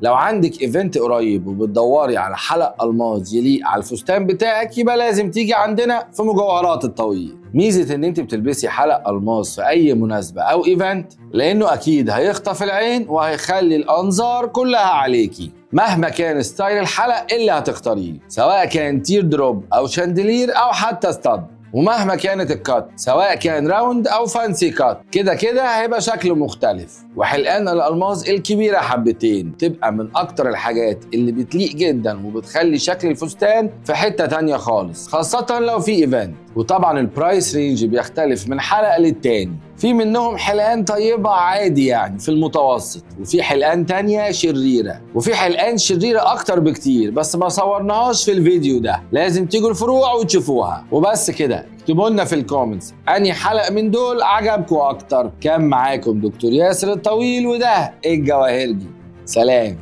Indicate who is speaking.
Speaker 1: لو عندك event قريب وبتدوري على حلق الماظ يليق على الفستان بتاعك، يبقى لازم تيجي عندنا في مجوهرات الطويل. ميزة ان انت بتلبسي حلق الماظ في اي مناسبة او event، لانه اكيد هيخطف العين وهيخلي الانظار كلها عليكي مهما كان style الحلق اللي هتختاريه، سواء كان tear drop او chandelier او حتى stud، ومهما كانت ال cut سواء كان round او fancy cut، كده كده هيبقى شكله مختلف. وحلقان الالماظ الكبيرة حبتين تبقى من اكتر الحاجات اللي بتليق جدا وبتخلي شكل الفستان في حتة تانية خالص، خاصة لو في event. وطبعا ال price range بيختلف من حلقة للتاني، في منهم حلقان طيبة عادي يعني في المتوسط، وفي حلقان تانية شريرة، وفي حلقان شريرة أكتر بكتير بس ما صورناهاش في الفيديو ده، لازم تيجوا الفروع وتشوفوها. وبس كده، اكتبوا لنا في ال comments أنهي حلقة من دول عجبكم أكتر. كان معاكم دكتور ياسر الطويل وده الجواهرجي. سلام.